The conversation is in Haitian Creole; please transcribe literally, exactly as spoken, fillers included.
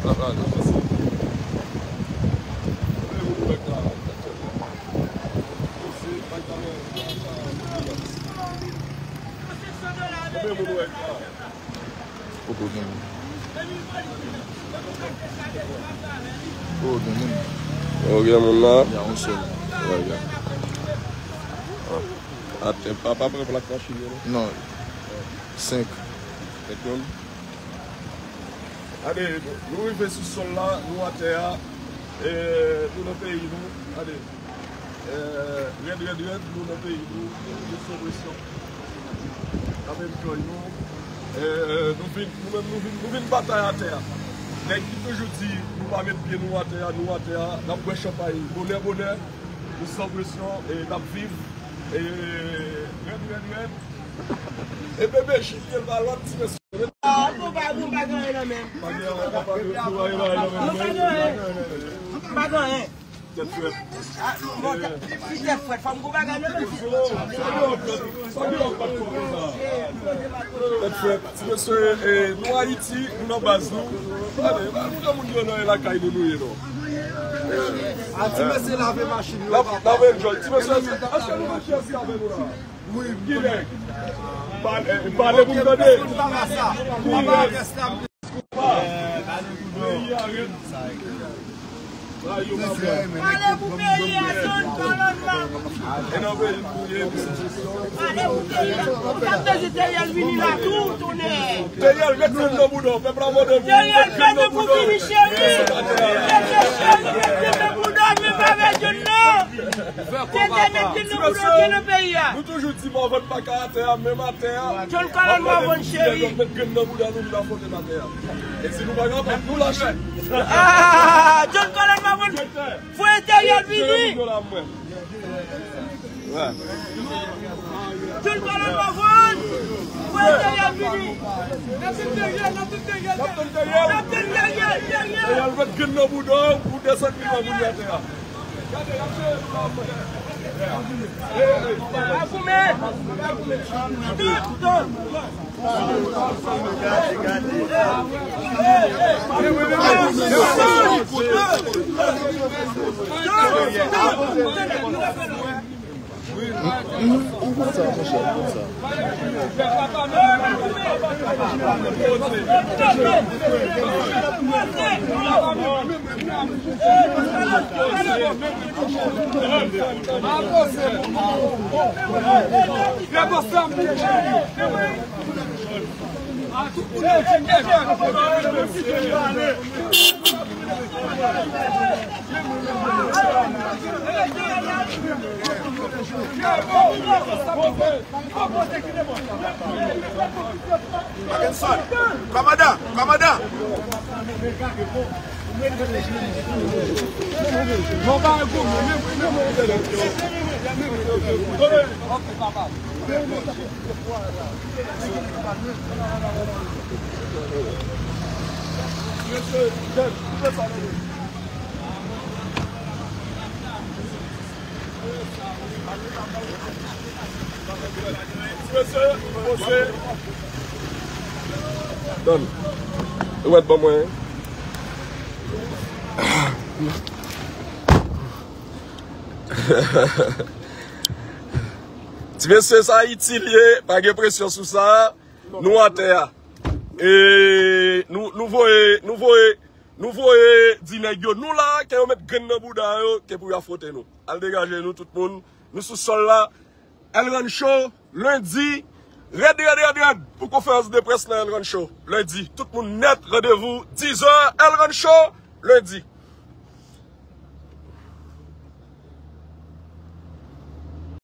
Poko gen moun. Poko gen moun. Poko gen moun la. Ya, yon sèl. Ya, ya. Atè, pa, pa pran plak machin yo, non? Non. Senk. Senk moun. Gade, nou rive sou sòl la, nou atè a, e, nou nan peyi nou. Gade, e, rèd, rèd, rèd, nou nan peyi nou, nou sou presyon. N ap enjoy nou. E, nou vin, nou menm, nou vin, nou vin batay atè a. Nèg ki toujou di, nou pa met pye nou atè a, nou atè a, n ap bwè chanpay bonè, bonè. Nou san presyon, e n ap viv. E rèd, rèd, rèd. E bebe, chif pye l pa lòt, ti mesye. Ah, bon, pa, bon, pa gen anyen nan men. Pa gen anyen, pa gen anyen, pa gen anyen nan men. Non, pa gen anyen. Pa gen anyen. Tèt frèt. Ah, bon, tèt, si tèt frèt, fò m gon bagay nan men. Tèt frèt. Ti mesye, e, nou Ayiti, nou nan baz nou. Ale, ba nou nan moun yo nan lakay nou nou ye non. A ti mesye lave machin yo. N ap, n ap enjoy. Ti mesye, èske nou mache ansanm avè nou la? Wi. Kilè? Pale, pale pou m tande. Kilè? Peyi a rèd. Pale pou peyi a, John Colonne Mavon. Pale pou peyi a. Ou t ap bezwen Teriel vini la tou, tonnè. Teriel, met grenn nan bouda w, pèp la mande pou ou. Teriel, fè de pou vini, cheri. Fè de, cheri, met grenn nan bouda w, men pa vè John non. Tete, met grenn nan bouda w, gen nan peyi a. Nou toujou di Mavon pa ka atè a, menm atè a. John Colonne Mavon, cheri. Met grenn nan bouda nou, nou afwonte atè a. E si nou pa kapab, nou lache. Ah, John Colonne Mavon. Voye Teriel vini. John Colonne Mavon. Voye Teriel vini. N ap tann Teriel, n ap tann Teriel. N ap tann Teriel, Teriel. Teriel met grenn nan bouda w, ou desann li nan moun atè a. Ou konn sa, monchè, ou konn sa. Mackenson, kòmandan, kòmandan. Donn. Ou mèt ban mwen. Ti mesye, sa Ayiti l ye, pa gen presyon sou sa. Nou atè a. E nou, nou voye, nou voye, nou voye di nèg yo, nou la, ke yo met grenn nan bouda yo, ke pou yo afwonte nou. Al degaje nou, tout moun. Nou sou sòl la. El Rancho, lendi, rèd, rèd, rèd, rèd, pou konferans de près nan El Rancho. Lendi, tout moun nèt, randevou, diz è, El Rancho, lendi.